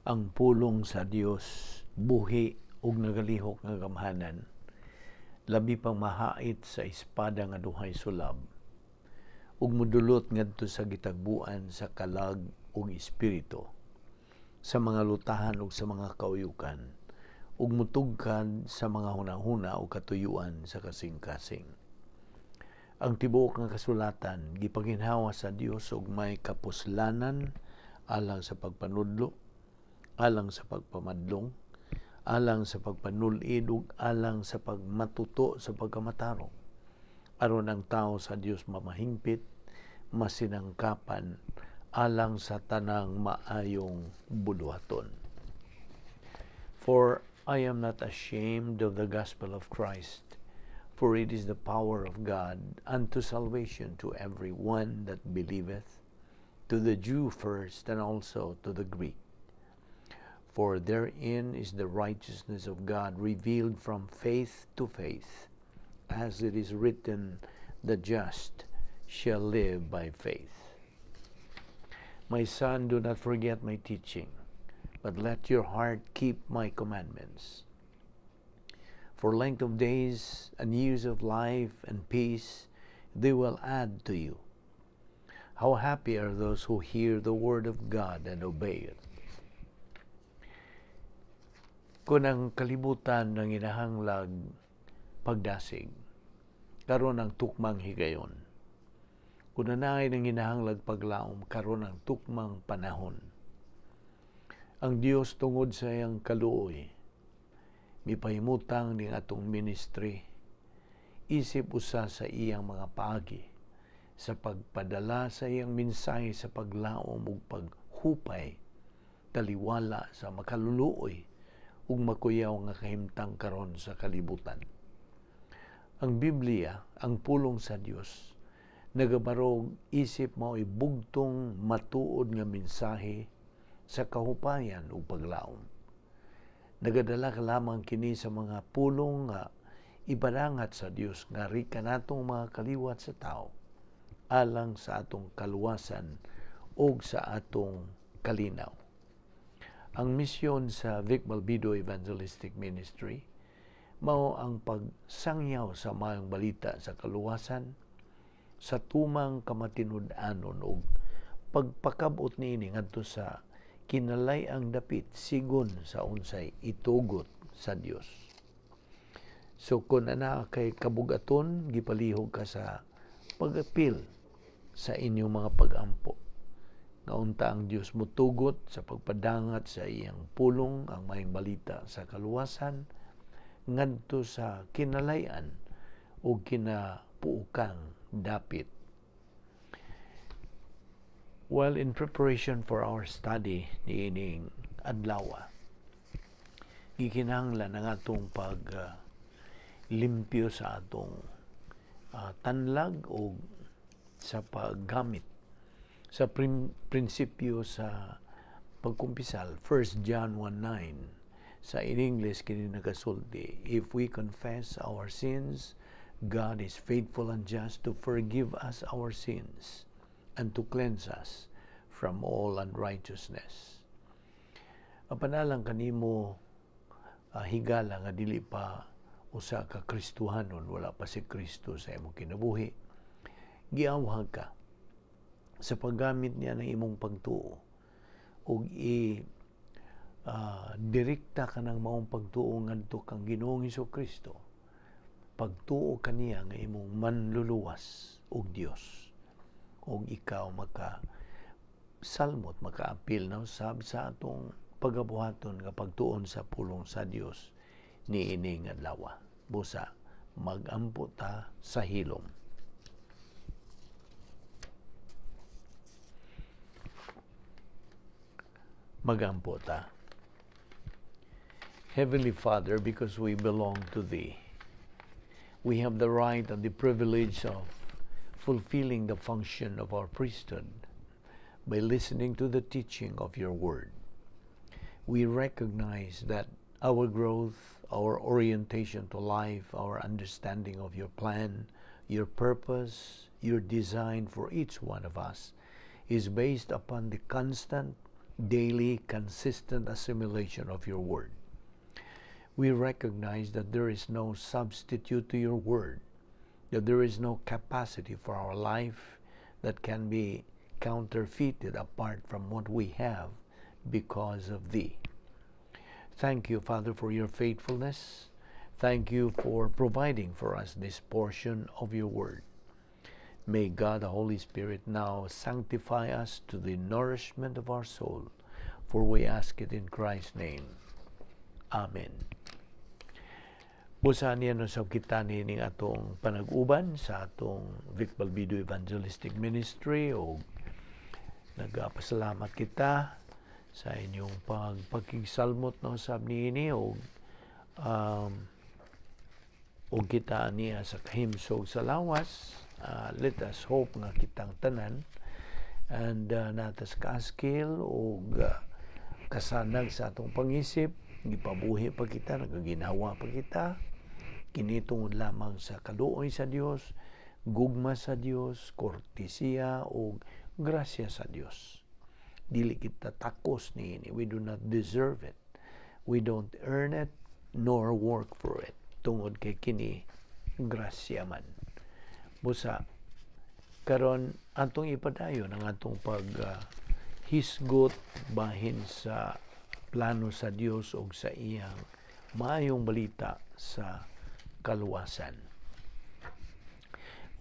Ang pulong sa Dios buhi ug nagalihok nga gamhanan, labi pang mahait sa espada nga duhay sulab, ug modulot ngadto sa gitagbuan sa kalag ug espiritu, sa mga lutahan ug sa mga kauyukan, ug mutugkad sa mga hunahuna ug katuyuan sa kasing-kasing. Ang tibuok nga kasulatan gipaginhawa sa Dios ug may kapuslanan alang sa pagpanudlo, alang sa pagpamadlong, alang sa pagpanulid ug alang sa pagmatuto sa pagkamatarong, aron ang tao sa Dios mamahingpit, masinangkapan alang sa tanang maayong buluhaton. For I am not ashamed of the gospel of Christ, for it is the power of God unto salvation to every one that believeth, to the Jew first and also to the Greek. For therein is the righteousness of God revealed from faith to faith, as it is written, "The just shall live by faith." My son, do not forget my teaching, but let your heart keep my commandments. For length of days and years of life and peace they will add to you. How happy are those who hear the word of God and obey it. Kung ang kalibutan nanginahanglag pagdasig, karon ang tukmang higayon. Kung naay nanginahanglag paglaom, karon ang tukmang panahon. Ang Dios, tungod sa iyang kaluoy, mipahimutang ning atong ministry isip usa sa iyang mga paagi sa pagpadala sa iyang mensahe sa paglaom ug paghupay taliwala sa makaluluoy ug makuyaw nga kahimtang karon sa kalibutan. Ang Biblia, ang pulong sa Dios, nagabarog isip mao'y bugtong matuod nga mensahe sa kahupayan ug paglaom. Nagadala ka lamang kini sa mga pulong nga ipadangat sa Dios ngari kanatong mga kaliwat sa tao alang sa atong kaluwasan ug sa atong kalinaw. Ang misyon sa Vic Balbido Evangelistic Ministry mao ang pagsangyaw sa maayong balita sa kaluwasan sa tumang kamatinud-anon ug pagpakab-ot niini ngadto sa kinalay-ang dapit sigon sa unsay itugot sa Dios. So kung ana kay kabugaton, gipalihog ka sa pag-apil sa inyong mga pag-ampo nga unta ang Dios mutugot sa pagpadangat sa iyang pulong, ang maayong balita sa kaluwasan, ngadto sa kinalayan o kinapuukang dapit. Well, in preparation for our study niining adlaw, gikinahanglan ang atong pag limpyo sa atong tanlag o sa paggamit sa prinsipyo sa pagkumpisal. 1 John 1:9, sa in English kini nagasulti, "If we confess our sins, God is faithful and just to forgive us our sins and to cleanse us from all unrighteousness." Apan alang kanimo, higala nga dili pa usa ka Kristohanon, wala pa si Kristo sa imong kinabuhi, giawhag ka sa paggamit niya ng imong pagtuo ug i direkta ka ng maong pagtuo ngadto kang Ginoong Kristo, pagtuo kaniya nga imong manluluwas ug Dios, ug ikaw maka salmot, makaapil na usab sa atong pagabuhaton nga pagtuon sa pulong sa Dios niining adlaw. Busa magampo ta sa hilom. Magampo ta. Heavenly Father, because we belong to Thee, we have the right and the privilege of fulfilling the function of our priesthood by listening to the teaching of Your Word. We recognize that our growth, our orientation to life, our understanding of Your plan, Your purpose, Your design for each one of us is based upon the constant Daily, consistent assimilation of your word. We recognize that there is no substitute to your word, that there is no capacity for our life that can be counterfeited apart from what we have because of thee. Thank you, Father, for your faithfulness. Thank you for providing for us this portion of your word. May God, the Holy Spirit, now sanctify us to the nourishment of our soul, for we ask it in Christ's name. Amen. Busa niya no sa kita nining atong panag-uban sa atong Vic Balbido Evangelistic Ministry o nagapasalamat kita sa inyong pagpakigsalmot no sab niini og kita niya sa kahimsog sa lawas. Let us hope nga kitang tanan and natas kaaskil og kasanag sa atong pangisip, gipabuhi pa kita, nagaginhawa pa kita. Kini tungod lamang sa kaluoy sa Dios, gugma sa Dios, kortesiya ug grasya sa Dios. Dili kita takos niini. We do not deserve it. We don't earn it nor work for it. Tungod kay kini grasya man. Busa karon atong ipadayon ang atong pag hisgot bahin sa plano sa Dios ug sa iyang maayong balita sa kaluwasan.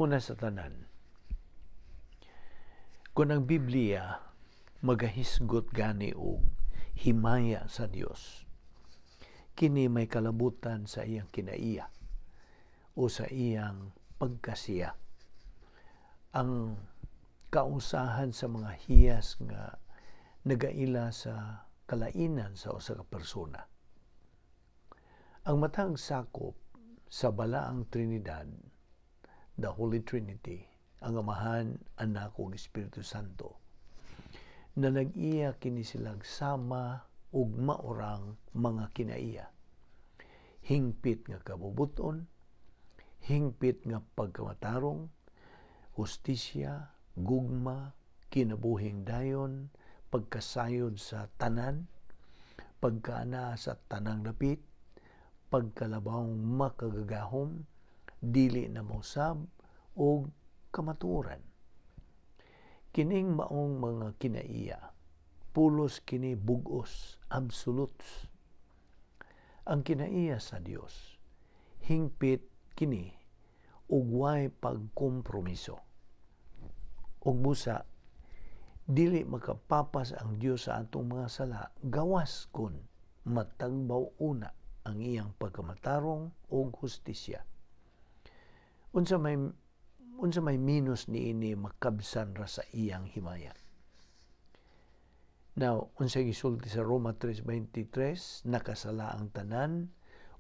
Una sa tanan, kung ang Biblia magahisgot gani og himaya sa Dios, kini may kalabutan sa iyang kinaiya o sa iyang pagkasiya. Ang kausahan sa mga hiyas nga nagaila sa kalainan sa usa ka persona. Ang matag sakop sa Balaang Trinidad, the Holy Trinity, ang Amahan, Anak ug Espiritu Santo, na nag-iya kini silang sama ug maurang mga kinaiya. Hingpit nga kabubuton, hingpit nga pagkamatarong, hustisya, gugma, kinabuhing dayon, pagkasayod sa tanan, pagkaana sa tanang dapit, pagkalabawng makagagahom, dili na mausab, og kamatuoran. Kining maong mga kinaiya, pulos kini bug-os, absolutes. Ang kinaiya sa Dios, hingpit kini ug way pagkompromiso. Ug busa dili makapapas ang Dios sa atong mga sala gawas kun matagbaw una ang iyang pagkamatarong ug hustisya. Unsa may minus niini, makabsan ra sa iyang himaya. Now, unsa gisulti sa Roma 3:23? Nakasala ang tanan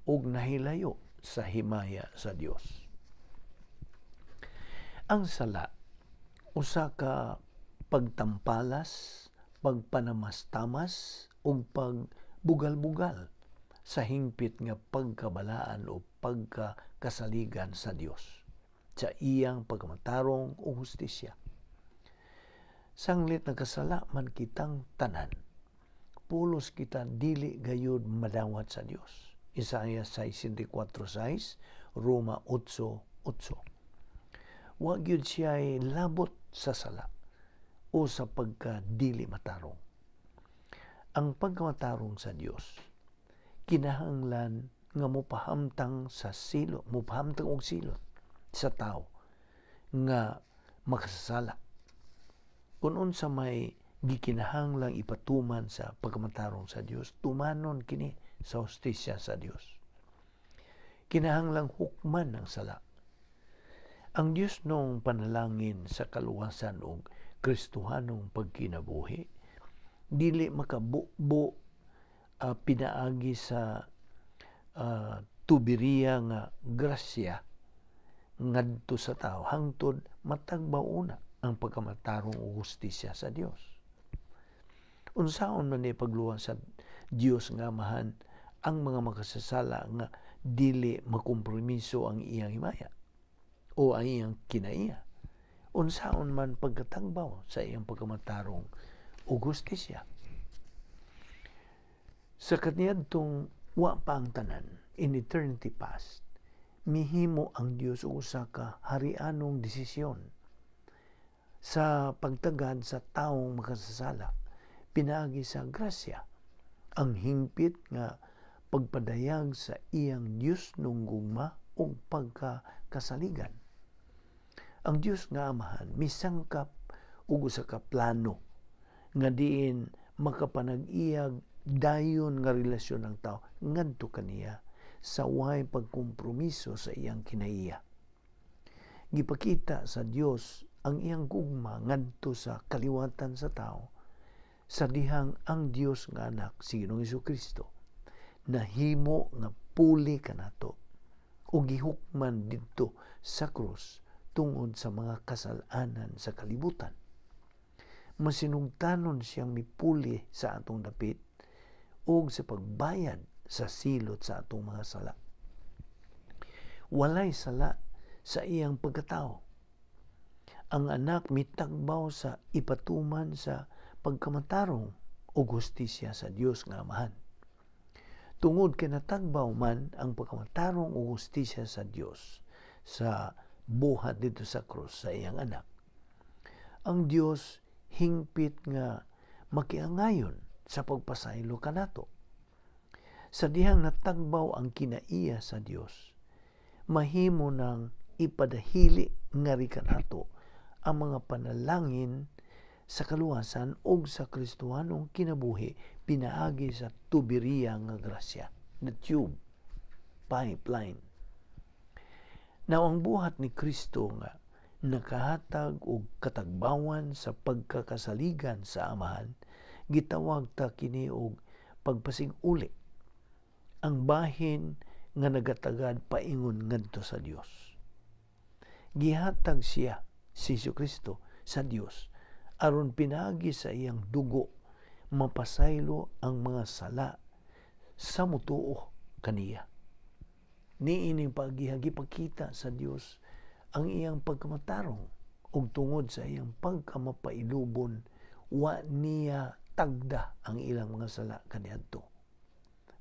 ug nahilayo sa himaya sa Dios. Ang sala usa ka pagtampalas, pagpanamastamas ug pagbugal-bugal sa hingpit nga pagkabalaan o pagkakasaligan sa Dios sa iyang pagkamatarong o hustisya. Sanglit nagkasala man kitang tanan, pulos kita dili gayud madawat sa Dios. Isaiah 64:6, Roma 8:8. Wa gyud siya labot sa sala o sa pagkadili matarong. Ang pagkamatarong sa Dios kinahanglan nga mopahamtang sa silot, mopahamtang og silot sa tao nga makasasala. Kung unsa may gikinahanglang ipatuman sa pagkamatarong sa Dios, tumanon kini sa hustisya sa Dios. Kinahanglang hukman ang sala. Ang Dios nung panalangin sa kaluwasan og Kristohanong pagkinabuhi dili makabubo pinaagi sa tubiriya nga grasya ngadto sa tao hangtod matagbaw una ang pagkamatarong ug hustisya sa Dios. Unsaon man ni pagluwas sa Dios nga Amahan ang mga makasasala nga dili makompromiso ang iyang himaya o ang iyang kinaiya? Unsaon man pagkatagbaw sa iyang pagkamatarong ug hustisya? Sa kaniadtong wa pa ang tanan, in eternity past, mihimo ang Dios og usa ka harianong desisyon sa pagtagad sa taong makasasala pinaagi sa grasya, ang hingpit nga pagpadayag sa iyang Diosnong gugma ug pagkakasaligan. Ang Dios nga Amahan misangkap og usa ka plano nga diin makapanag-iyag dayon nga relasyon ang tao ngadto kaniya sa way pagkompromiso sa iyang kinaiya. Gipakita sa Dios ang iyang gugma ngadto sa kaliwatan sa tao sa dihang ang Dios nga Anak, si Ginoong Hesukristo, nahimo nga puli kanato o gihukman didto sa krus tungod sa mga kasal-anan sa kalibutan. Masinugtanon siyang mipuli sa atong dapit og sa pagbayad sa silot sa atong mga sala. Walay sala sa iyang pagkatao. Ang Anak mitagbaw sa ipatuman sa pagkamatarong o hustisya sa Dios nga Amahan. Tungod kay natagbaw man ang pagkamatarong o hustisya sa Dios sa buhat dito sa krus sa iyang Anak, ang Dios hingpit nga makiangayon sa pagpasaylo kanato. Sa dihang natagbaw ang kinaiya sa Dios, mahimo nang ipadahili ngari kanato ang mga panalangin sa kaluwasan og sa Kristohanong kinabuhi pinaagi sa tuberiya nga grasya, the tube, pipeline. Now, ang buhat ni Kristo nga nakahatag og katagbawan sa pagkakasaligan sa Amahan, gitawag ta kini og pagpasig-uli, ang bahin nga nagatagad paingon ngadto sa Dios. Gihatag siya, si Jesucristo, sa Dios aron pinaagi sa iyang dugo mapasaylo ang mga sala sa mutuo kaniya. Niining pagiha, gipakita sa Dios ang iyang pagkamatarong ug tungod sa iyang pagkamapailubon, wa niya tagda ang ilang mga sala kaniadto.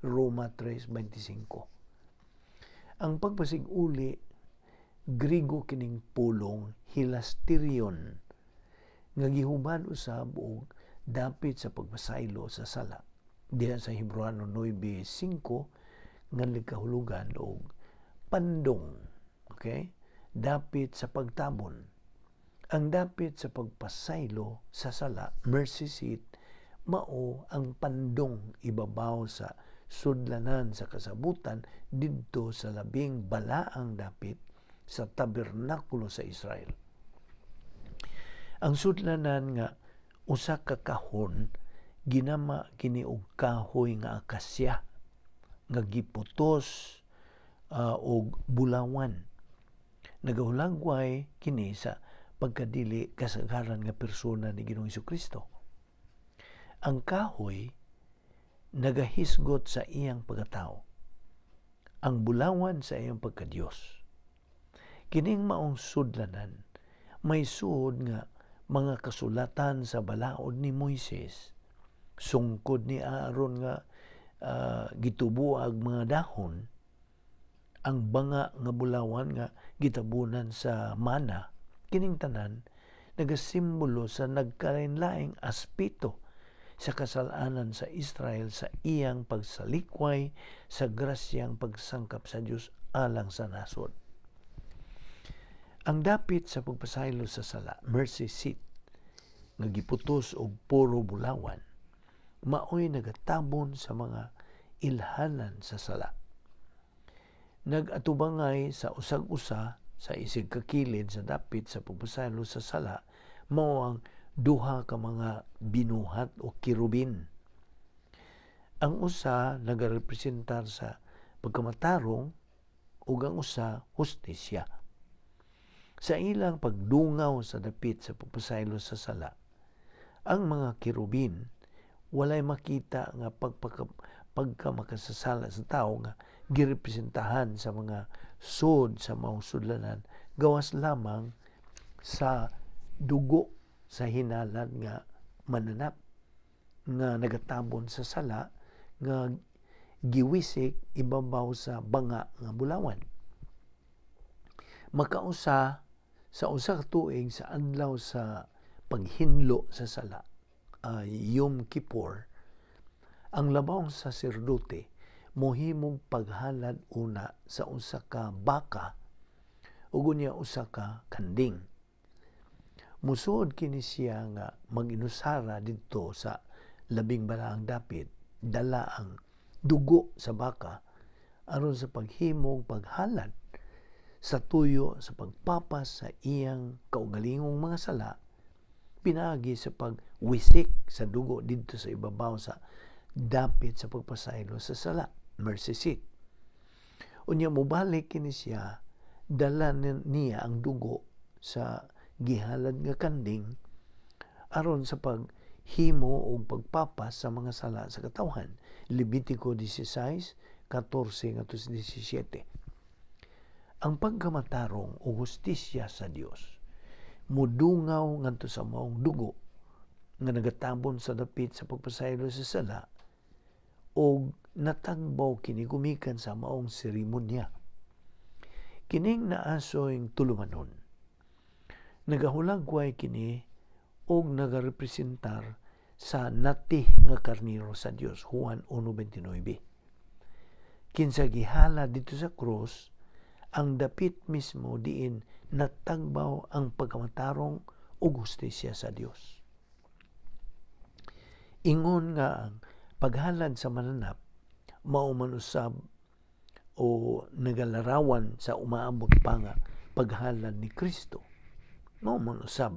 Roma 3:25. Ang pagpasig-uli, Grigo kining pulong hilasterion nga gihubad usab og dapit sa pagpasaylo sa sala. Diha sa Hebreano 9:5 nga nagkahulugan og pandong, okay? Dapit sa pagtabon. Ang dapit sa pagpasaylo sa sala, mercy seat, mao ang pandong ibabaw sa sudlanan sa kasabutan didto sa labing balaang dapit sa tabernakulo sa Israel. Ang sudlanan nga usa ka kahon, ginama kini og kahoy nga akasya nga giputos og bulawan. Nagahulagway kini sa pagkadili kasagaran nga persona ni Ginoong Hesukristo. Ang kahoy nagahisgot sa iyang pagkatao, ang bulawan sa iyang pagkadiyos. Kining maong sudlanan may suod nga mga kasulatan sa balaod ni Moises, sungkod ni Aaron nga gitubuag mga dahon, ang banga nga bulawan nga gitabunan sa mana. Kining tanan nagasimbolo sa nagkalain-laing aspeto sa kasalanan sa Israel sa iyang pagsalikway sa grasyang pagsangkap sa Dios alang sa nasod. Ang dapit sa pagpasaylo sa sala, mercy seat, nga giputos og puro bulawan, maoy nagatabon sa mga ilhanan sa sala. Nagatubangay sa usag-usa sa isig kakilid sa dapit sa pagpasaylo sa sala, mao ang duha ka mga binuhat o kirubin. Ang usa nagarepresentar sa pagkamatarong ug ang usa hustisya. Sa ilang pagdungaw sa dapit sa pagpasaylo sa sala, ang mga kirubin walay makita nga pagkamakasasala sa tao nga girepresentahan sa mga sud sa maong sudlanan, gawas lamang sa dugo sa hinalan nga mananap nga nagatabon sa sala nga giwisik ibabaw sa banga nga bulawan. Makausa sa usa ka tuig sa adlaw sa paghinlo sa sala, Yom Kippur, ang labawng saserdote mohimog paghalad una sa usa ka baka ug unya usa ka kanding. Musuod kini siya nga mag-inusara didto sa labing balaang dapit, dala ang dugo sa baka aron sa paghimog paghalad sa tuyo sa pagpapas sa iyang kaugalingong mga sala pinaagi sa pagwisik sa dugo didto sa ibabaw sa dapit sa pagpasaylo sa sala, mercy seat. Unya mobalik kini siya, dala niya ang dugo sa gihalad nga kanding aron sa paghimo og pagpapas sa mga sala sa katawhan. Levitico 16:14 ngadto sa 17. Ang pagkamatarong o hustisya sa Dios mudungaw ngadto sa maong dugo nga nagatabon sa dapit sa pagpasaylo sa sala og natagbaw kini gumikan sa maong seremonya. Kining naasoy tulumanon, nagahulagway kini og nagarepresentar sa nati nga karniro sa Dios, Juan 1:29. Kinsa gihala dito sa krus, ang dapit mismo diin natagbaw ang pagkamatarong ug hustisya sa Dios. Ingon nga ang paghalad sa mananap mao man usab o nagalarawan sa umaabot pa nga paghalad ni Kristo. Mao man usab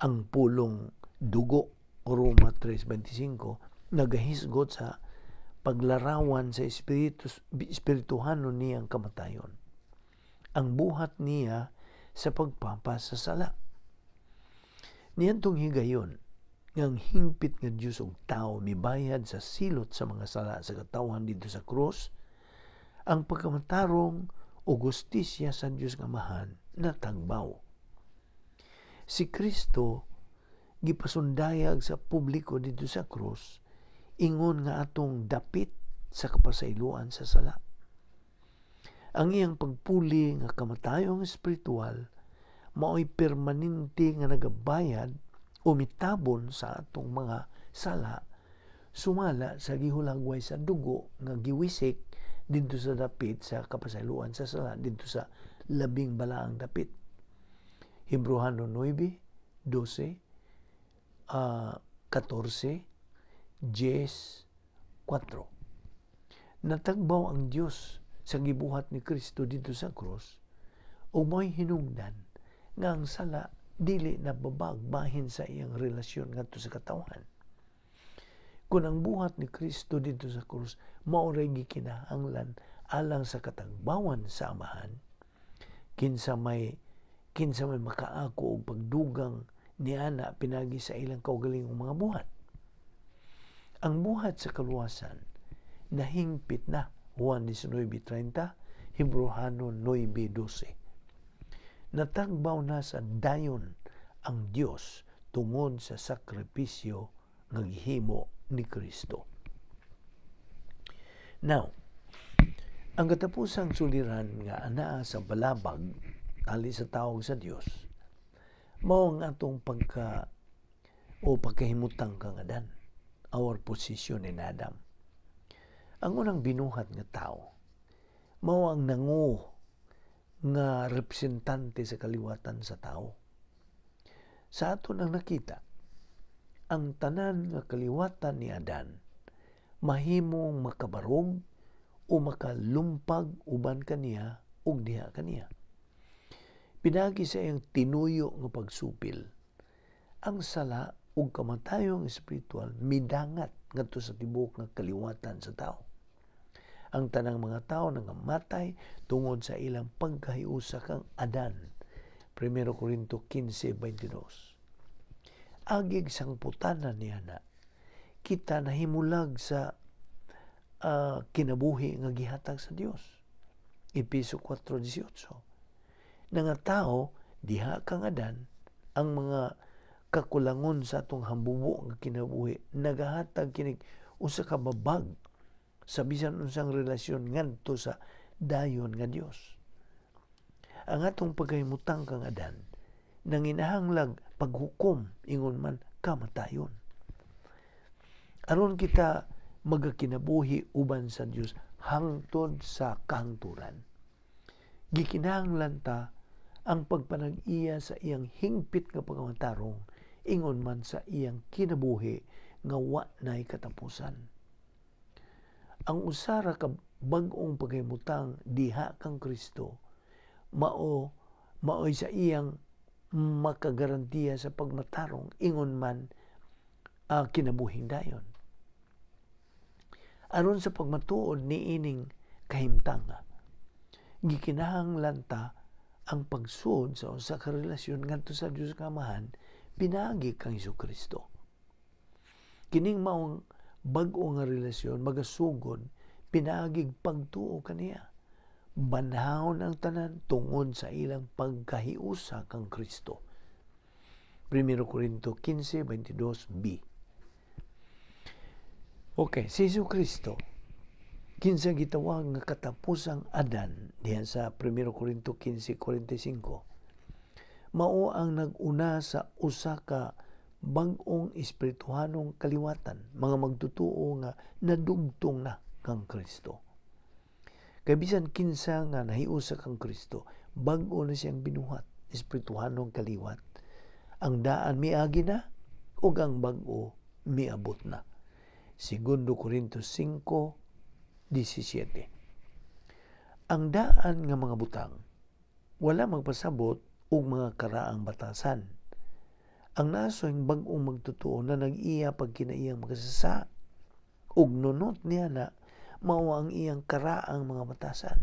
ang pulong dugo, Roma 3:25, nagahisgot sa paglarawan sa espirituhanon niyang kamatayon. Ang buhat niya sa pagpapas sa sala. Niadtong higayon nga ang hingpit nga Dios og tawo mibayad sa silot sa mga sala sa katawhan didto sa krus, ang pagkamatarong o hustisya sa Dios nga Amahan natagbaw. Si Kristo gipasundayag sa publiko didto sa krus, ingon nga atong dapit sa kapasayloan sa sala. Ang iyang pagpuli nga kamatayong espiritual maoy permanente nga nagabayad o mitabon sa atong mga sala sumala sa gihulagway sa dugo nga giwisik didto sa dapit sa kapasayloan sa sala, didto sa labing balaang dapit. Hebreohano 9:12, 14, 10, 4. Natagbaw ang Dios sa gibuhat ni Kristo didto sa krus ug mo'y hinungdan nga ang sala dili na babag bahin sa iyang relasyon ngadto sa katawhan. Kung ang buhat ni Kristo didto sa krus mao ray gikinahanglan alang sa katagbawan sa Amahan, kinsa may makaako og pagdugang niana pinagi sa ilang kaugalingong mga buhat. Ang buhat sa kaluwasan nahingpit na, Juan 19:30, Hebreohano 9:12. Natagbaw na sa dayon ang Dios tungod sa sakripisyo nga gihimo ni Kristo. Now, ang katapusang suliran nga anaa sa balabag tali sa tawag sa Dios, mao ang atong pagka o pagkahimutang kang Adan, our position in Adam. Ang unang binuhat nga tao mao ang nangu nga representante sa kaliwatan sa tao. Sa ato nang nakita, ang tanan nga kaliwatan ni Adan mahimong makabarog o makalumpag uban kaniya ug diha kaniya. Pinagi sa iyang tinuyo nga pagsupil, ang sala ug kamatayong espiritual midangat ngadto sa tibuok nga kaliwatan sa tao. Ang tanang mga tao nangamatay tungod sa ilang pagkahiusa kang Adan. 1 Corinto 15:22. Agig sangputanan niya na kita nahimulag sa kinabuhi nga gihatag sa Dios. Epeso 4:18. Na nga tao diha kang Adan, ang mga kakulangon sa atong hambubo nga kinabuhi nagahatag kinig usa ka babag sa bisan unsang relasyon ngadto sa dayon nga Dios. Ang atong pagkahimutang kang Adan nanginahanglag paghukom, ingon man kamatayon. Aron kita magakinabuhi uban sa Dios hangtod sa kahangturan, gikinahanglan ta ang pagpanag-iya sa iyang hingpit nga pagkamatarong, ingon man sa iyang kinabuhi nga wa nay katapusan. Ang usa ra ka bag-ong pagkahimutang diha kang Kristo maoy sa iyang makagarantiya sa pagmatarong, ingon man kinabuhing dayon. Aron sa pagmatuod niining kahimtanga, gikinahanglan ta ang pagsuod sa usa ka relasyon ngadto sa Dios nga Amahan pinaagi kang Hesukristo. Kining maong bag-o nga relasyon magasugod pinaagig pagtuo kaniya. Banhawon ang tanan tungod sa ilang pagkahiusa kang Kristo. 1 Corinto 15:22b. Okay, si Jesucristo, kinsa gitawag nga katapusang Adan diha sa 1 Corinto 15:45, mao ang nag-una sa usa ka bag-ong espirituhanong kaliwatan, mga magtutuo nga nadugtong na kang Kristo. Kay bisan kinsa nga nahiusa kang Kristo, bag-o na siyang binuhat, espirituhanong kaliwat. Ang daan miagi na ug ang bag-o miabot na. 2 Corinto 5:17. Ang daan nga mga butang wala magpasabot og mga karaang batasan. Ang nasoy bag-ong magtutuo na nag-iya pagkinaiyang makasasa ug nunot niya na mao ang iyang karaang mga batasan.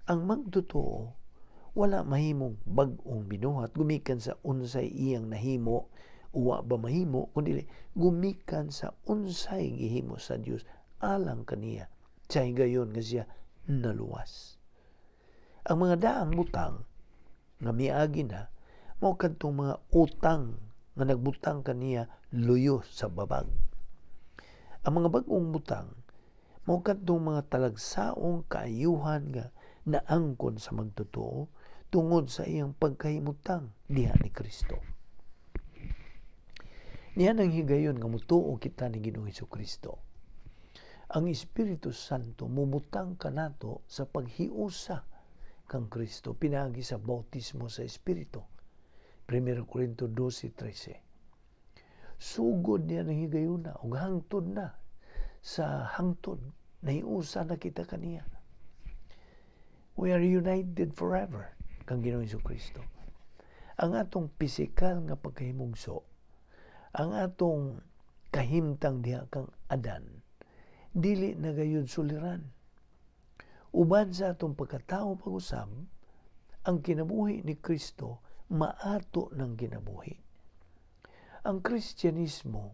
Ang magtotoo wala mahimong bag-ong binuhat gumikan sa unsay iyang nahimo uwa ba mahimo, kundi gumikan sa unsay gihimo sa Dios alang kaniya sa higayon nga siya naluwas. Ang mga daang butang nga miagi na mao kadtong mga utang nga nagbutang kaniya luyo sa babag. Ang mga bag-ong butang mao kadtong mga talagsaong kaayuhan nga naangkon sa magtotoo tungod sa iyang pagkahimutang diha ni Kristo. Niya nang higayon nga mutuo kita ni Ginoong Hesukristo. Ang Espiritu Santo mubutang kanato sa paghiusa kang Kristo pinaagi sa bautismo sa Espiritu. 1 Corinto 12:13. Sugod niya nang higayuna ug hangtod na sa hangtod nahiusa na kita kaniya. We are united forever kang Ginoong Hesukristo. Ang atong pisikal nga pagkahimugso, ang atong kahimtang diha kang Adan, dili na gayud suliran. Uban sa atong pagkatao pag-usab, ang kinabuhi ni Kristo maato ng kinabuhi. Ang Kristyanismo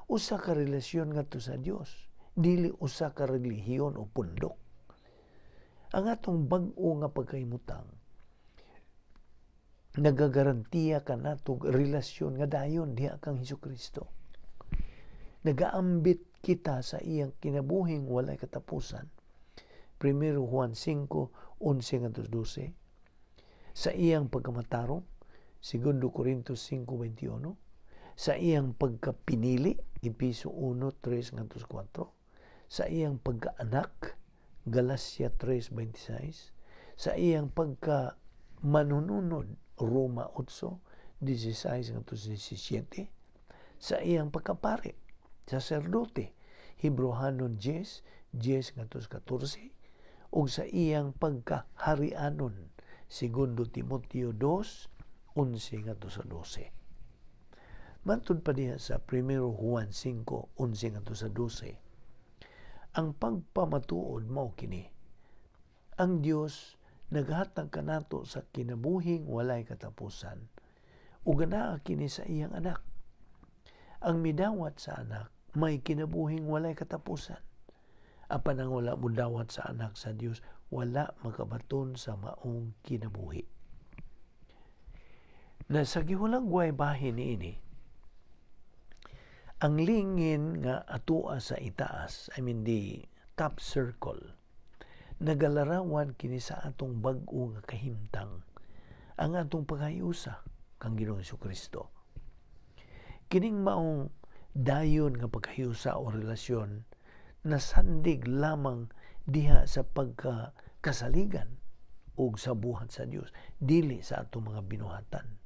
usa ka relasyon ngadto sa Dios, dili usa ka relihiyon o pundok. Ang atong bag-o nga pagkahimutang nagagarantiya kanatog relasyon nga dayon diha kang Hesukristo. Nagaambit kita sa iyang kinabuhing walay katapusan. 1 Juan 5:11-12. Sa iyang pagkamatarong, 2 Corinto 5:21. Sa iyang pagkapinili, Episo 1:3-4. Sa iyang pagkaanak, Galacia 3:26. Sa iyang pagkamanununod, Roma 8:16-17. Sa iyang pagkapare, saserdote, Hebrohanon 10:10-14. Ug sa iyang pagkaharianon, 2 Timoteo 2:11-12. Matud pa diha sa 1 Juan 5:11-12, ang pagpamatuod mao kini, ang Dios naghatag kanato sa kinabuhing walay katapusan ug anaa kini sa iyang anak. Ang midawat sa anak may kinabuhing walay katapusan, apan ang wala modawat sa anak sa Dios wala makabaton sa maong kinabuhi. Na sa gihulagway bahin niini, Ang lingin nga atua sa itaas, I mean the top circle, nagalarawan kini sa atong bag-o nga kahimtang, ang atong paghiusa kang Ginoong Kristo. Kining maong dayon nga paghiusa o relasyon nasandig lamang diha sa pagkakasaligan ug sa buhat sa Dios, dili sa atong mga binuhatan.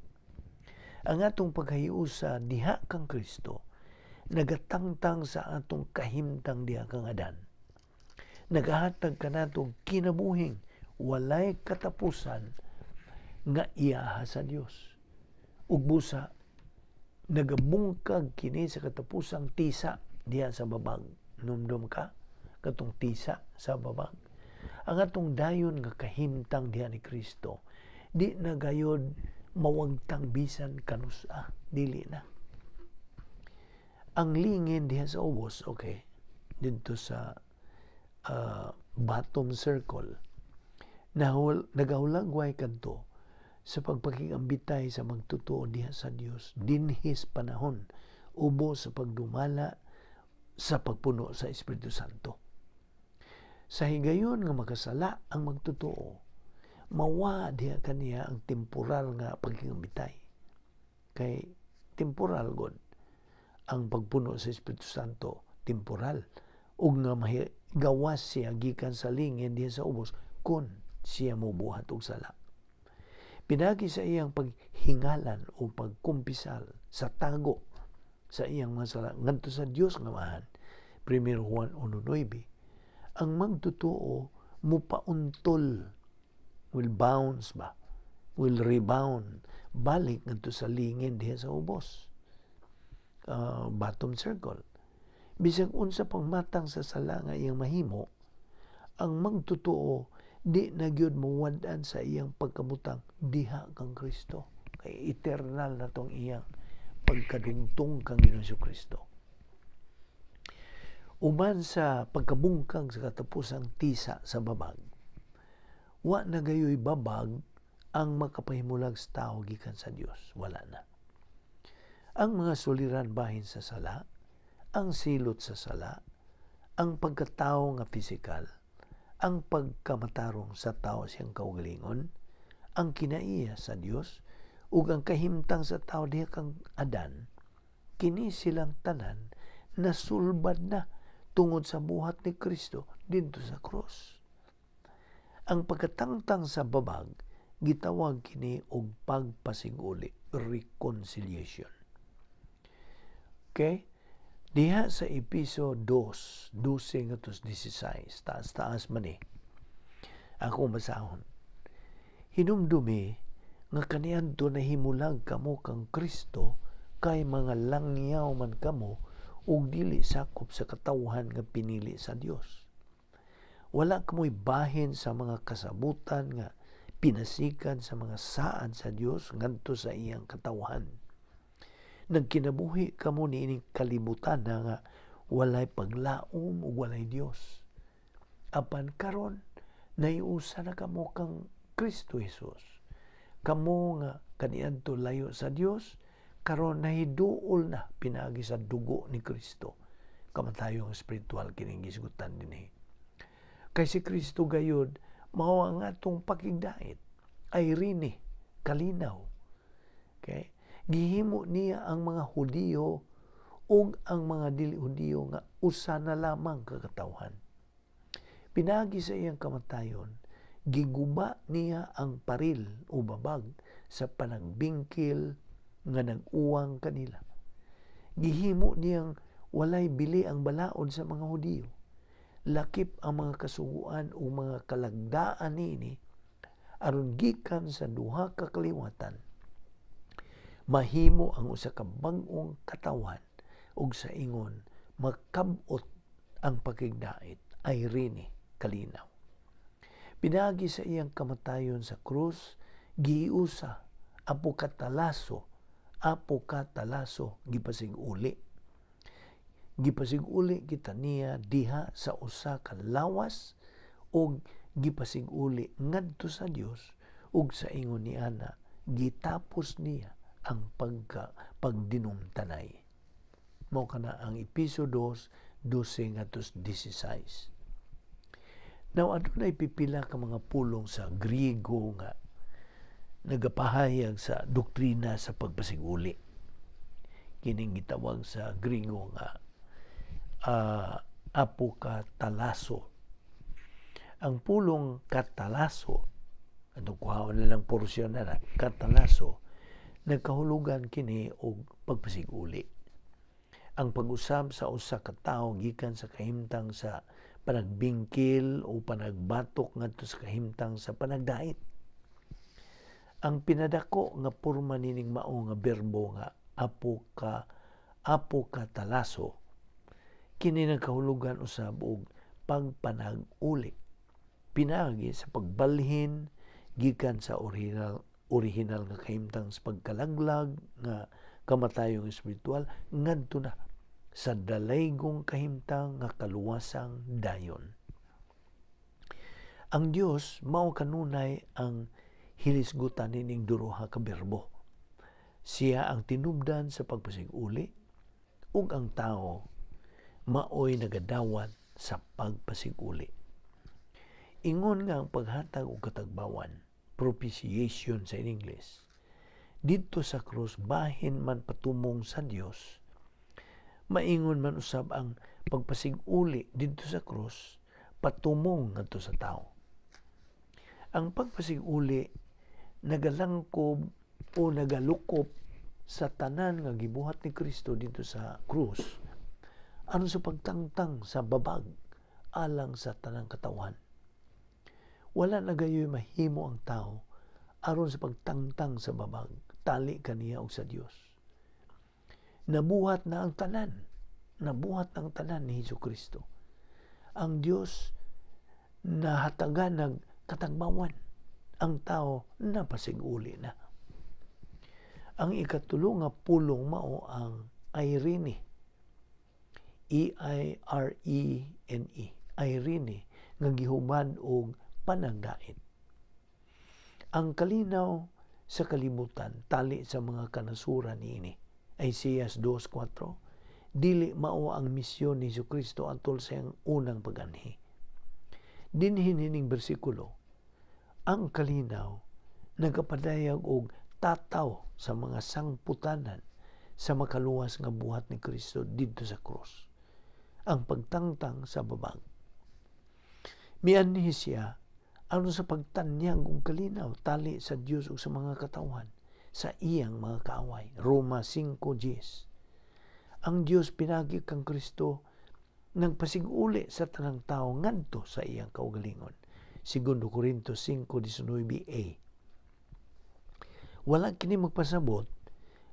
Ang atong paghiusa diha kang Kristo nagatangtang sa atong kahimtang diha kang Adan. Nagahatag kanato kinabuhing walay katapusan nga iyaha sa Dios. Ug busa nagabungkag kini sa katapusang tisa diha sa babag. Numdum ka katong tisa sa babag. Ang atong dayon nga kahimtang diha ni Kristo di na gayod mawagtang bisan kanusa, dili na. Ang lingin diha sa ubos, okay, didto sa bottom circle, nagahulagway kadto sa pagpakigambitay sa magtotoo diha sa Dios dinhis panahon ubo sa pagdumala sa pagpuno sa Espiritu Santo. Sa higayon nga makasala ang magtotoo, mawa diha kaniya ang temporal nga pagkigambitay. Kay temporal god ang pagpuno sa Espiritu Santo, temporal, ug nga gawas siya gikan sa lingin diha sa ubos kon siya mobuhat og sala. Pinagi sa iyang paghingalan o pagkumpisal sa tago sa iyang mga sala ngadto sa Dios nga Amahan, 1 Juan 1:9, ang magtotoo mopauntol, will bounce ba, will rebound balik ngadto sa lingin diha sa ubos, bottom circle. Bisag unsa pang matang sa sala nga iyang mahimo, ang magtotoo di na gyud mowad-an sa iyang pagkabutang diha kang Kristo. Kay eternal na tong iyang pagkadungtong kang Ginoong Kristo. Uban sa pagkabungkag sa katapusang tisa sa babag, wa na gayoy babag ang makapahimulag sa tao gikan sa Dios. Wala na. Ang mga suliran bahin sa sala, ang silot sa sala, ang pagkatao nga pisikal, ang pagkamatarong sa tao siyang kaugalingon, ang kinaiya sa Dios, ug ang kahimtang sa tao diha kang Adan, kini silang tanan nasulbad na tungod sa buhat ni Kristo didto sa krus. Ang pagkatangtang sa babag gitawag kini og pagpasiguli, reconciliation. Okay? Diha sa Episo 2, 12 ngadto 16, taas-taas man ni. Ako basahon. Hinumdumi nga kaniadto nahimulag kamo kang Kristo kay mga langyaw man kamo ug dili sakop sa katawhan nga pinili sa Dios. Wala kamoy bahin sa mga kasabutan nga pinasikan sa mga saad sa Dios ngadto sa iyang katawhan. Nagkinabuhi kamo niining kalibutan na nga walay paglaom ug walay Dios. Apan karon naiusa na kamo kang Kristo Jesus. Kamo nga kaniadto layo sa Dios, karon nahiduol na pinaagi sa dugo ni Kristo. Kamatayong spiritual kining gisgutan dinhi. Kay si Kristo gayud mao ang atong pakigdait ay rini kalinaw. Okay? Gihimo niya ang mga Hudiyo ug ang mga dili Hudiyo nga usa na lamang ka katawhan. Pinaagi sa iyang kamatayon, giguba niya ang paril o babag sa panagbingkil nga nag-uwang kanila. Gihimo niyang walay bili ang balaod sa mga Hudiyo. Lakip ang mga kasuguan o mga kalagdaan niini aron gikan sa duha ka kaliwatan mahimo ang usa ka bag-ong katawan ug sa ingon makab-ot ang pakigdait ay rini kalinaw. Pinaagi sa iyang kamatayon sa krus, giusa apo katalaso gipasig-uli. Gipasig-uli kita niya diha sa usa ka lawas ug gipasig-uli ngadto sa Dios ug sa ingon ni ana gitapos niya ang pagdinumtanay. Mao kana ang Epeso 2:12 ngadto 16. Now, adunay pipila ka mga pulong sa Griego nga nagapahayag sa doktrina sa pagpasiguli. Kining gitawag sa Griego nga apokatalaso. Ang pulong katalaso, atong kuhaon na lang porsyon na katalaso, nagkahulugan kini og pagpasiguli. Ang pag-usab sa usa ka tawo gikan sa kahimtang sa panagbingkil o panagbatok ngadto sa kahimtang sa panagdait. Ang pinadako nga porma nining mao nga berbo nga apokatalaso, kini nagkahulugan usab og pagpanag-uli. Pinaagi sa pagbalhin gikan sa orihinal nga kahimtang sa pagkalaglag nga kamatayong espiritual ngadto na sa dalaygong kahimtang nga kaluwasang dayon. Ang Dios mao kanunay ang hilisgutan nining duruha ka berbo. Siya ang tinubdan sa pagpasiguli ug ang tao maoy nagadawat sa pagpasiguli. Ingon nga ang paghatag og katagbawan, propitiation sa English, didto sa krus bahin man patumong sa Dios, maingon man usab ang pagpasiguli didto sa krus patumong ngadto sa tao. Ang pagpasiguli nagalangkob o nagalukop sa tanan nga gibuhat ni Kristo didto sa krus aron sa pagtangtang sa babag alang sa tanang katawhan. Wala na gayoy mahimo ang tao aron sa pagtangtang sa babag, tali kaniya og sa Dios. Nabuhat na ang tanan. Nabuhat na ang tanan ni Hesus Kristo. Ang Dios nahatagan ng katagbawan. Ang tao napasiguli na. Ang ikatulo nga pulong mao ang Irene. Eirene. Irene nga gihubad og panagdait. Ang kalinaw sa kalibutan tali sa mga kanasuran niini. Isaiah 2:4, dili mao ang misyon ni Jesucristo atol sa iyang unang paganhi. Dinhin hining bersikulo, ang kalinaw nagapadayag og tataw sa mga sangputanan sa makaluwas nga buhat ni Kristo didto sa krus. Ang pagtangtang sa babag. Mianhi siya aron sa pagtanyag og kalinaw tali sa Dios ug sa mga katawhan sa iyang mga kaaway. Roma 5:10. Ang Dios pinagi kang Kristo nagpasiguli sa tanang tao ngadto sa iyang kaugalingon. Segundo Corinto 5:19a. Wala kini magpasabot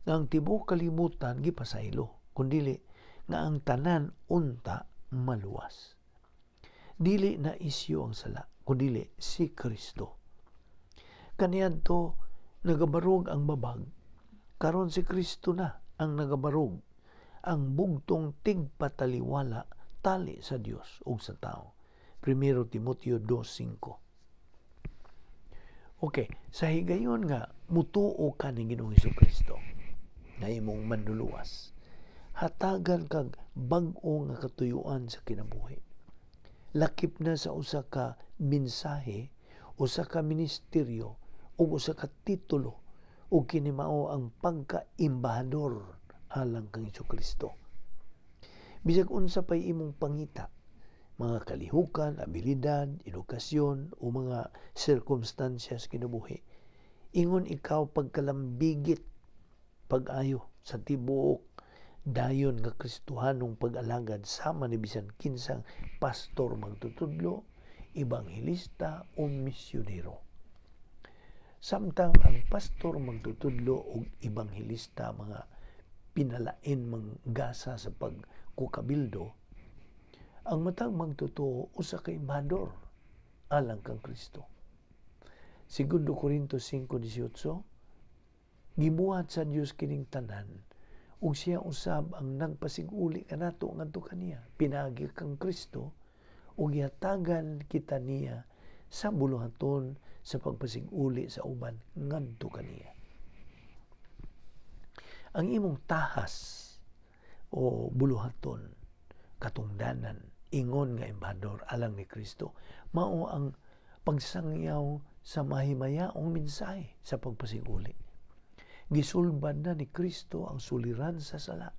nga ang tibuok kalibutan gipasaylo, kundili nga ang tanan unta maluwas. Dili na isyu ang sala, kundili si Kristo. Kaniadto nagabarog ang babag, karon si Kristo na ang nagabarog, ang bugtong tigpataliwala tali sa Dios ug sa tao. 1 Timoteo 2:5. Okay, sa higayon nga mutuo ka ni Ginoong Hesukristo nga imong manluluwas, hatagan kag bag-o nga katuyuan sa kinabuhi. Lakip na sa usa ka mensahe, usa ka ministeryo ug usa ka titulo, ug kini mao ang pagka-embahador alang kang Hesukristo. Bisag unsa pay imong pangita, mga kalihukan, abilidad, edukasyon o mga sirkumstansyas kinabuhi, ingon ikaw pagkalambigit pag-ayo sa tibuok dayon nga Kristohanong pag-alagad sama ni bisan kinsang pastor magtutudlo, ebanghelista o misyonero. Samtang ang pastor magtutudlo og ebanghelista mga pinalain manggasa sa pagkukabildo, ang matag magtotoo usa ka embahador alang kang Kristo. Segundo Corinto 5:18, gibuhat sa Dios kining tanan ug siya usab ang nagpasiguli kanato ngadto kaniya pinaagi kang Kristo ug gihatagan kita niya sa buluhaton sa pagpasiguli sa uban ngadto kaniya. Ang imong tahas o buluhaton, katungdanan, ingon nga embahador alang ni Kristo, mao ang pagsangyaw sa mahimayaong mensahe sa pagpasiguli. Gisulbad na ni Kristo ang suliran sa sala.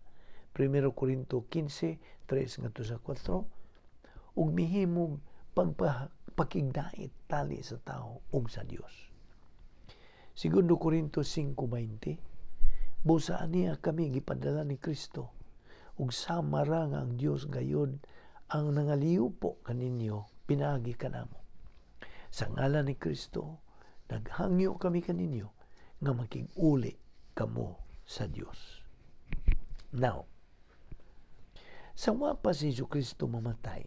1 Korinto 15:3 ngadto sa 4, ug mihimog pagpakigdait tali sa tao ug sa Dios. 2 Korinto 5:20, busa aniya kami gipadala ni Kristo, ug sama ra nga ang Dios gayod ang nangaliupo kaninyo pinaagi kanamo. Sa ngalan ni Kristo, naghangyo kami kaninyo nga makig-uli kamo sa Dios. Now, sa wa pa si Jesu Kristo mamatay,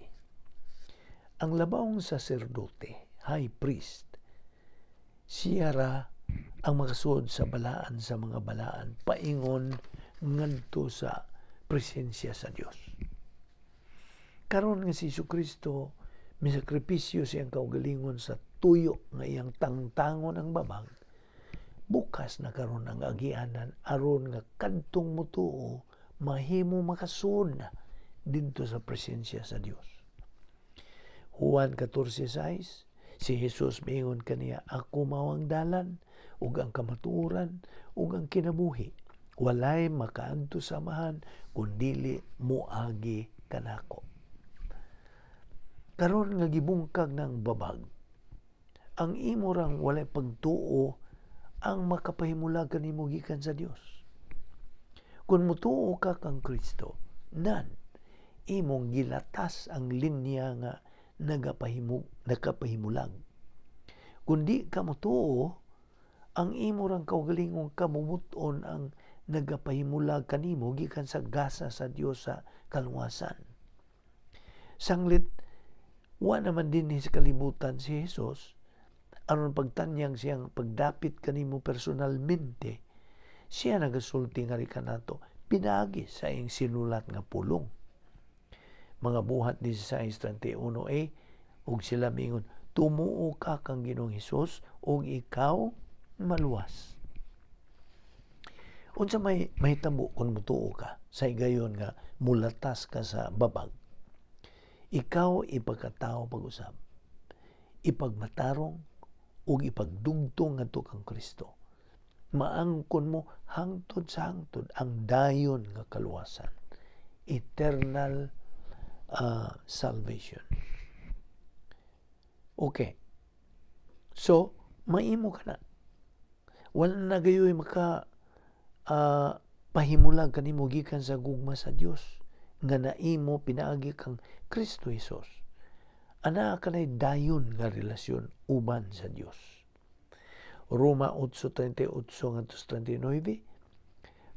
ang labawong saserdote, high priest, siya ra ang makasuod sa balaan sa mga balaan paingon ngadto sa presensya sa Dios. Karon nga si Jesu Kristo misakripisyo siyang kaugalingon sa tuyo nga iyang tangtangon ang babag, bukas na karon ang agianan aron nga kadtong mutuo mahimo makasuod na didto sa presensya sa Dios. Juan 14:6, si Jesus miingon kaniya, "Ako mao ang dalan ug ang kamatuoran ug ang kinabuhi. Walay makaadto sa Amahan kun dili moagi kanako." Karon nga gibungkag ng babag, ang imo rang walay pagtuo ang makapahimulag kanimo gikan sa Dios. Kung mutuo ka kang Kristo, nan imong gilatas ang linya nga nagapahimulag. Kung di ka mutuo, ang imo rang kaugalingong kamumuton ang nagapahimulag kanimo gikan sa gasa sa Dios sa kaluwasan. Sanglit wa naman din sa kalibutan si Jesus, aron pagtanyag siyang pagdapit kanimo personalmente, siya nagasulti nga kanato pinaagi sa iyang sinulat nga pulong. Mga Buhat 16:31a, ug sila miingon, "Tumuo ka kang Ginoong Hesus ug ikaw maluwas." Unsa may mahitabo kung mutuo ka sa higayon nga mulatas ka sa babag? Ikaw ipagkatao pag-usab, ipagmatarong ug ipagdugtong ngadto kang Kristo. Maangkon mo hangtod sa hangtod ang dayon nga kaluwasan, eternal salvation. Okay. So, maimo ka na. Wala na gayoy maka pahimulag kanimo gikan sa gugma sa Dios nga naimo pinaagi kang Kristo Jesus. Ana kanay dayon nga relasyon uban sa Dios. Roma 8:38 ngadto 39,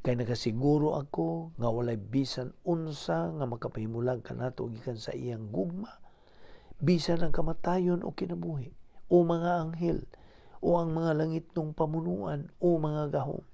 kay nakasiguro ako nga walay bisan unsa nga makapahimulag kanato gikan sa iyang gugma, bisan ang kamatayon o kinabuhi, o mga anghel, o ang mga langitnong pamunuan, o mga gahom,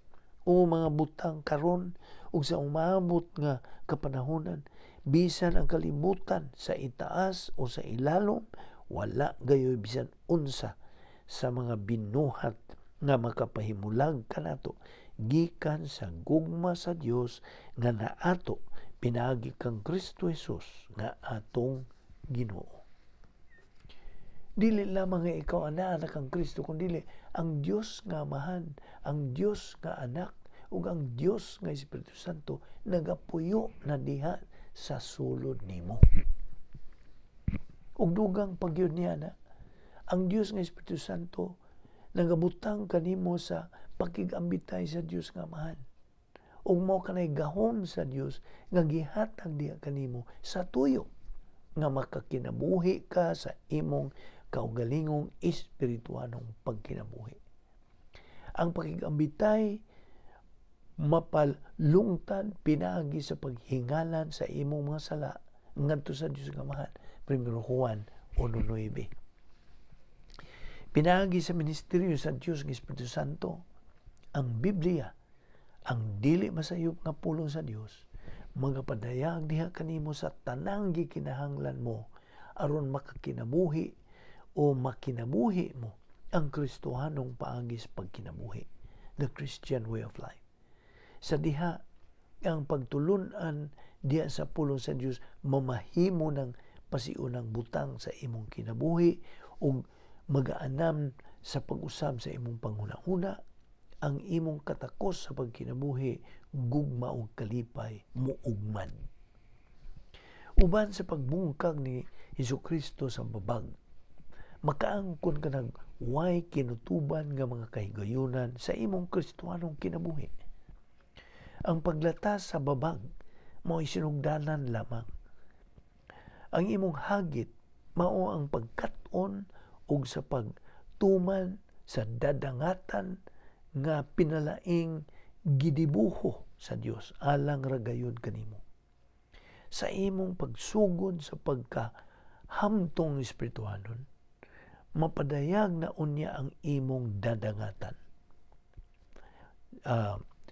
o mga butang karon ug sa umabot nga kapanahonan, bisan ang kalibutan sa itaas o sa ilalom, wala gayoy bisan unsa sa mga binuhat nga makapahimulag kanato gikan sa gugma sa Dios nga naato pinaagi kang Kristo Jesus nga atong Ginoo. Dili lamang nga ikaw ana kang Kristo, kun dili ang Dios nga Amahan, ang Dios nga Anak ug ang Dios nga Espiritu Santo nagapuyo na diha sa sulod nimo. Ug dugang pagyud niya na ang Dios nga Espiritu Santo nagabutang kanimo sa pakigambitay sa Dios nga Amahan. Ug mao kanay gahom sa Dios nga gihatag diha kanimo sa tuyo nga makakinabuhi ka sa imong kaugalingong espirituanong pagkinabuhi. Ang pakigambitay mapalungtad pinaagi sa paghingalan sa imong mga sala ngadto sa Dios nga Amahan. 1 Juan 1:9. Pinaagi sa ministeryo sa Dios nga Espiritu Santo, ang Biblia, ang dili masayop nga pulong sa Dios, magapadayag diha kanimo sa tanang gikinahanglan mo aron makakinabuhi o makinabuhi mo ang Kristohanong paagi sa pagkinabuhi, the Christian way of life. Sa diha, ang pagtulunan diha sa pulong sa Dios mamahimo ng pasiunang butang sa imong kinabuhi ug magaanam sa pag-usab sa imong panghuna-huna. Ang imong katakos sa pagkinabuhi, gugma ug kalipay muugmad. Uban sa pagbungkag ni Hesukristo sa babag, makaangkon ka nag way kinutuban nga mga kahigayunan sa imong Kristohanong kinabuhi. Ang paglatas sa babag mao'y sinugdanan lamang. Ang imong hagit mao ang pagkat-on ug sa pagtuman sa dadangatan nga pinalaing gidibuho sa Dios alang ra gayud kanimo. Sa imong pagsugod sa pagkahamtong espirituhanon, mapadayag na unya ang imong dadangatan.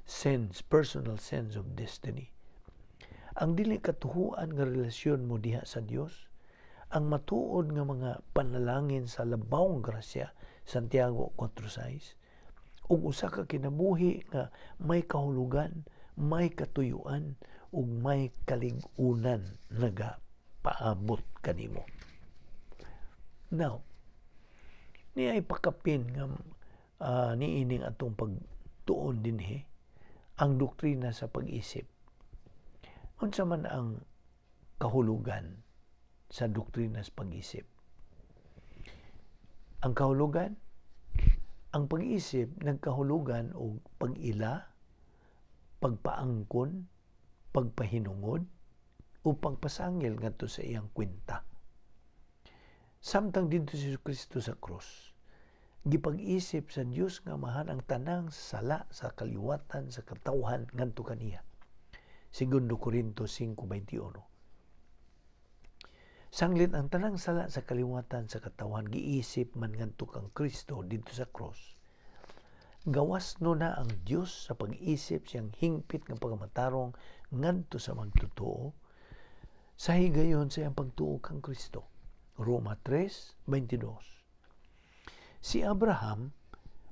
Sense, personal sense of destiny. Ang dili katuhuan nga relasyon mo diha sa Dios, ang matuod nga mga panalangin sa labawng grasya, Santiago 4:6, ug usa ka kinabuhi nga may kahulugan, may katuyuan, ug may kalig-unan nagapaabot kanimo. Now, niya ipakapin nga niining atong pagtuon dinhi ang doktrina sa pag-isip. Unsa man ang kahulugan sa doktrina sa pag-isip? Ang kahulugan, ang pag-isip nagkahulugan og pag-ila, pagpaangkon, pagpahinungod, o pagpasangil ngadto sa iyang kwenta. Samtang didto si Kristo sa krus, gipag-isip sa Dios nga Amahan ang tanang sala sa kaliwatan sa katawhan ngadto kaniya. Segundo Corinto 5:21. Sanglit ang tanang sala sa kaliwatan sa katawhan giisip man ngadto kang Kristo didto sa krus. Gawas no na ang Dios sa pag-isip siyang hingpit nga pagkamatarong ngadto sa magtotoo sa higayon sa iyang pagtuo kang Kristo. Roma 3:22. Si Abraham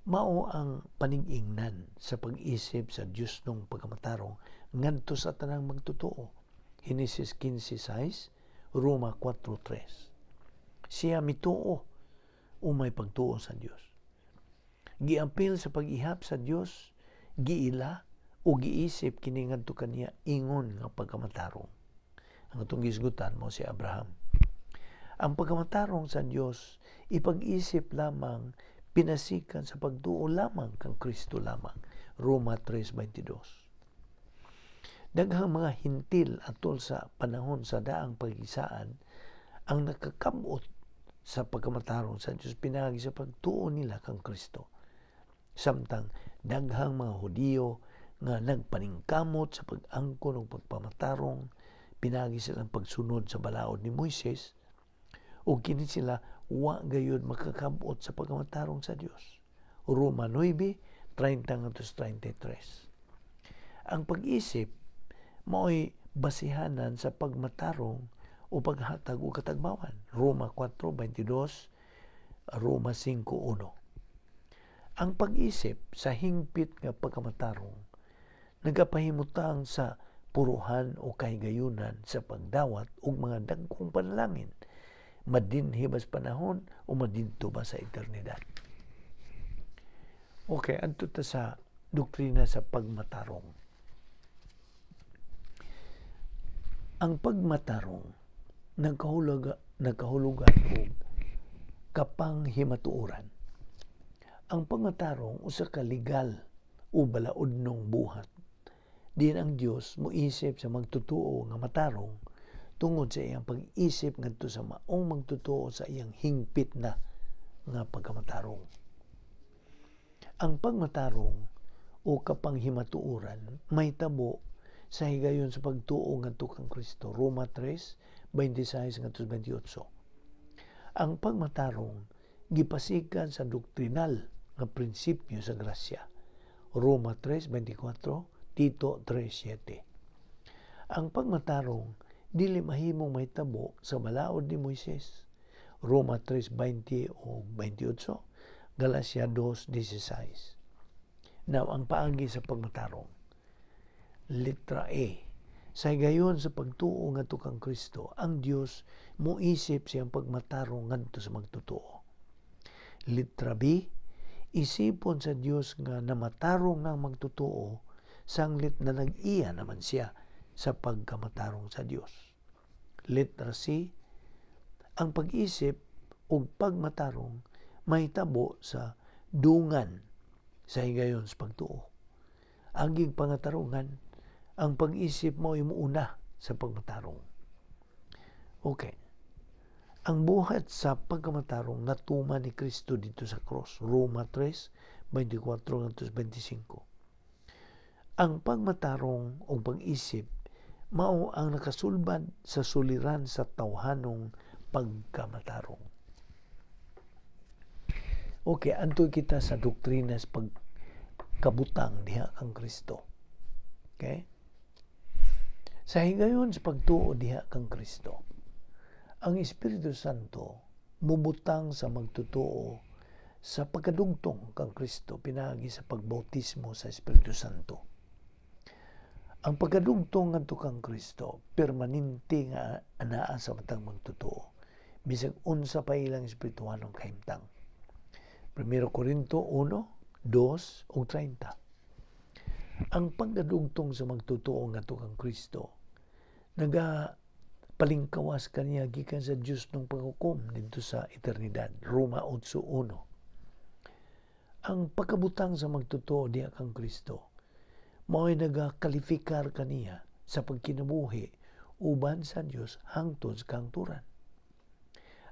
mao ang panigingnan sa pag-isip sa Dios nung pagkamatarong ngadto sa tanang magtotoo. Henesis 15:6, Roma 4:3. Siya mituo o may pagtuo sa Dios. Giapil sa pag-ihap sa Dios, giila o giisip kini ngadto kaniya ingon nga pagkamatarong. Ang atong gisgutan mo si Abraham. Ang pagkamatarong sa Dios ipag-isip lamang pinasikan sa pagtuo lamang kang Kristo lamang. Roma 3:22. Daghang mga hintil atol sa panahon sa daang pag-isaan ang nakakabot sa pagkamatarong sa Dios pinaagi sa pagtuo nila kang Kristo. Samtang daghang mga Hudiyo nga nagpaningkamot sa pag-angkon og pagpamatarong pinaagi silang pagsunod sa balaod ni Moises, ug kini sila wa gayud makakabot sa pagkamatarong sa Dios. Roma 9:30-33. Ang pag-isip mao'y basihanan sa pagmatarong o paghatag og katagbawan. Roma 4:22, Roma 5:1. Ang pag-isip sa hingpit nga pagkamatarong nagapahimutang sa puruhan o kahigayunan sa pagdawat og mga dagkong panalangin, madinhi ba sa panahon o madidto ba sa eternidad. Okay, adto ta sa doktrina sa pagmatarong. Ang pagmatarong nagkahulugan og kapanghimatuoran. Ang pagmatarong usa ka legal o balaodnong buhat. Diin ang Dios moisip sa magtotoo nga matarong tungod sa iyang pag-isip ngadto sa maong magtotoo sa iyang hingpit na nga pagkamatarong. Ang pagmatarong o kapanghimatuoran may tabo sa higayon sa pagtuo ngadto kang Kristo. Roma 3:26-28. Ang pagmatarong gipasikan sa doktrinal nga prinsipyo sa grasya. Roma 3:24, Tito 3:7. Ang pagmatarong dili mahimong mahitabo sa balaod ni Moises. Roma 3:20 o 28, Galacia 2:16. Now, ang paagi sa pagmatarong. Letra A, Sa higayon sa pagtuo ngadto kang Kristo, ang Dios moisip siyang pagmatarong ngadto sa magtotoo. Litra B, isipon sa Dios nga namatarong ng magtotoo sanglit na nag-iya naman siya sa pagkamatarong sa Dios. Letra C, ang pag-isip ug pagmatarong mahitabo sa dungan sa higayon sa pagtuo. Agig pangatarungan, ang pag-isip mo ay muuna sa pagmatarong. Okay. Ang buhat sa pagkamatarong natuman ni Kristo dito sa cross. Roma 3, 24 25. Ang pagmatarong o pag-isip mao ang nakasulbad sa suliran sa tawhanong pagkamatarong. Okay, antoy kita sa doktrina sa pagkabutang diha kang Kristo. Okay? Sa higayon sa pagtuo diha kang Kristo, ang Espiritu Santo mubutang sa magtotoo sa pagkadugtong kang Kristo pinaagi sa pagbautismo sa Espiritu Santo. Ang pagkadugtong ngadto kang Kristo permanente nga anaa sa matang magtotoo bisag unsa pa ilang espirituhanong kahimtang. 1 Corinto 1, 2 ug 30. Ang pagkadugtong sa magtotoo ngadto kang Kristo naga palingkawas kaniya gikan sa Dios ng paghukom didto sa eternidad. Roma 8:1. Ang pagkabutang sa magtotoo diha kang Kristo mao'y nagakalifikar kaniya sa pagkinabuhi uban sa Dios hangtod sa kahangturan.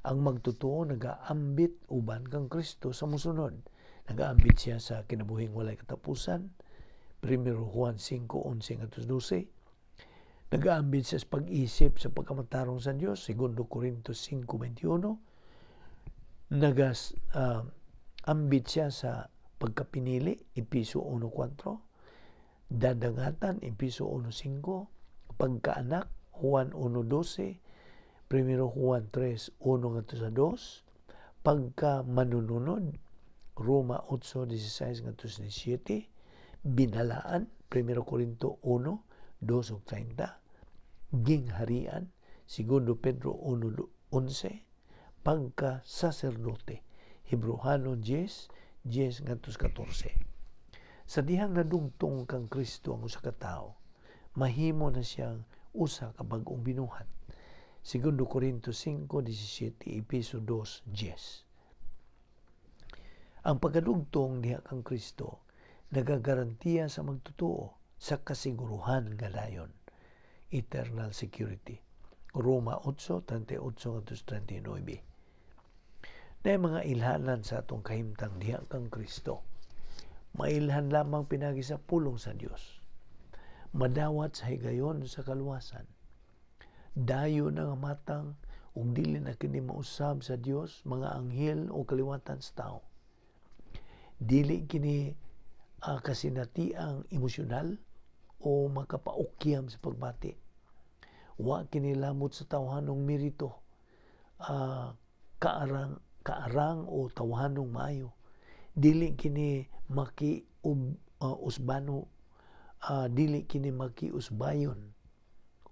Ang magtotoo nagaambit uban kang Kristo sa musunod. Nagaambit siya sa kinabuhing walay katapusan. 1 Juan 5:11 ngadto 12. Nagaambit siya sa pag-isip sa pagkamatarong sa Dios, 2 Corinto 5:21. Nagas ambit siya sa pagkapinili, Episo 1:4. Dadangatan, Episo 1:5. Pagkaanak, Juan 1:12. 1 Juan 3:1 ngadto sa 2. Pagka manununod, Roma 8:16 ngadto sa 17. Binalaan, 1 Corinto 1:2 ug 30. Gingharian, 2 Pedro 1:11. Pagka saserdote, Hebrohano 10:10 ngadto sa 14. Sa dihang nadugtong kang Kristo ang usa ka tawo, mahimo na siyang usa ka bag-ong binuhat. 2 Corinto 5:17, Episo 2:10. Ang pagkadugtong diha kang Kristo nagagarantiya sa magtotoo sa kasiguruhan nga dayon, eternal security. Roma 8:38 ngadto 39. Na mga ilhanan sa atong kahimtang diha kang Kristo. Mailhan lamang pinagi sa pulong sa Dios. Madawat sa higayon sa kaluwasan. Dayo na nga matang ug dili na kini mausab sa Dios, mga anghel o kaliwatan sa tao. Dili kini kasinatiang emosyonal o makapaukyam sa pagbati. Wa kini lamot sa tawhanong merito, kaarang kaarang o tawhanong maayo. Dili kini maki usbano, dili kini makiusbayon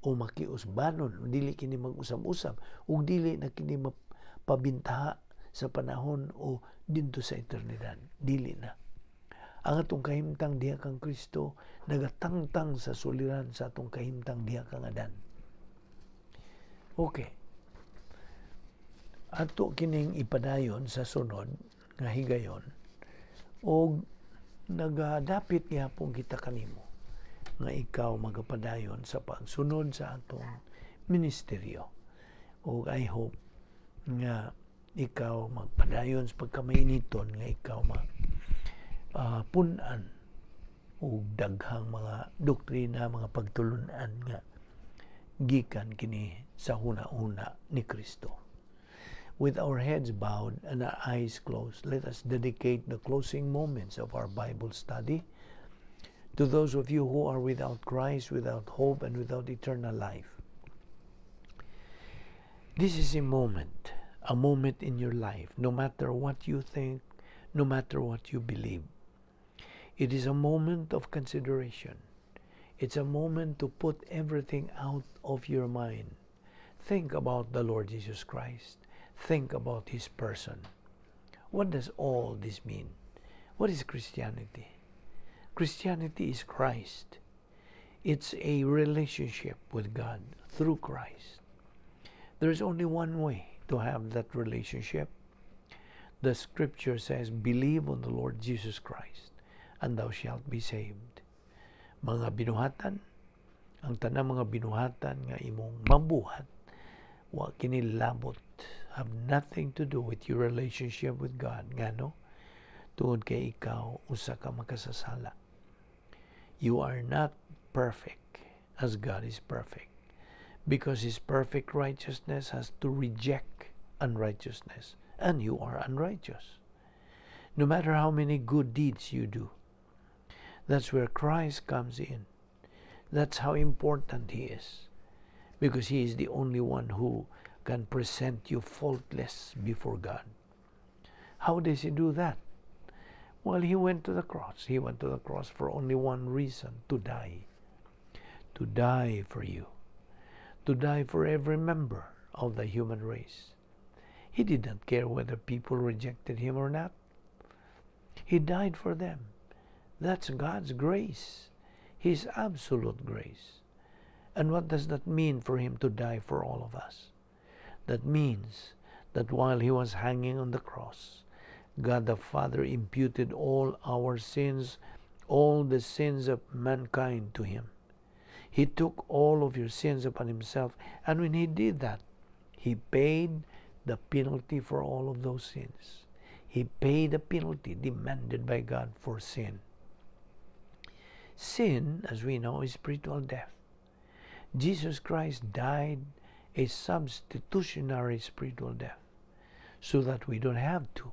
o makiusbanon, dili kini mag-usab-usab ug dili na kini mapabintaha sa panahon o didto sa eternidad. Dili na. Ang atong kahimtang diha kang Kristo nagatangtang sa suliran sa atong kahimtang diha kang Adan. Okay. Ato kining ipadayon sa sunod nga higayon og nagadapit gihapon kita kanimo nga ikaw magapadayon sa pagsunod sa atong ministeryo. Og I hope nga ikaw magpadayon sa pagkamainiton nga ikaw ma punan og daghang mga doktrina, mga pagtulunan nga gikan kini sa huna-huna ni Kristo. With our heads bowed and our eyes closed, let us dedicate the closing moments of our Bible study to those of you who are without Christ, without hope, and without eternal life. This is a moment in your life, no matter what you think, no matter what you believe. It is a moment of consideration. It's a moment to put everything out of your mind. Think about the Lord Jesus Christ. Think about His person. What does all this mean? What is Christianity? Christianity is Christ. It's a relationship with God through Christ. There is only one way to have that relationship. The scripture says, "Believe on the Lord Jesus Christ, and thou shalt be saved." Mga binuhatan, ang tanang mga binuhatan nga imong mabuhat, wa kini labot, have nothing to do with your relationship with God. Ngano? Tungod kay ikaw usa ka makasasala. You are not perfect as God is perfect, because His perfect righteousness has to reject unrighteousness, and you are unrighteous, no matter how many good deeds you do. That's where Christ comes in. That's how important He is, because He is the only one who can present you faultless before God. How does He do that? Well, He went to the cross. He went to the cross for only one reason: to die. To die for you. To die for every member of the human race. He did not care whether people rejected Him or not. He died for them. That's God's grace, His absolute grace. And what does that mean for Him to die for all of us? That means that while He was hanging on the cross, God the Father imputed all our sins, all the sins of mankind, to Him. He took all of your sins upon Himself, and when He did that, He paid the penalty for all of those sins. He paid the penalty demanded by God for sin. Sin, as we know, is spiritual death. Jesus Christ died a substitutionary spiritual death so that we don't have to.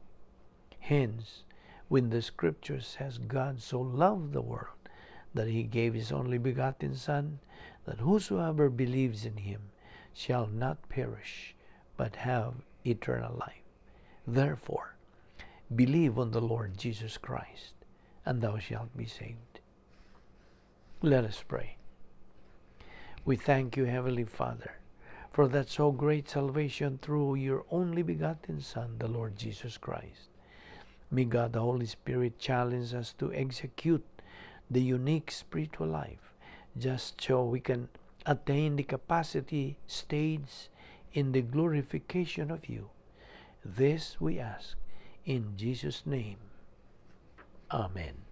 Hence, when the scripture says God so loved the world that He gave His only begotten Son, that whosoever believes in Him shall not perish, but have eternal life. Therefore, believe on the Lord Jesus Christ, and thou shalt be saved. Let us pray. We thank you, Heavenly Father, for that so great salvation through your only begotten Son, the Lord Jesus Christ. May God the Holy Spirit challenge us to execute the unique spiritual life, just so we can attain the capacity stage in the glorification of you. This we ask in Jesus' name. Amen.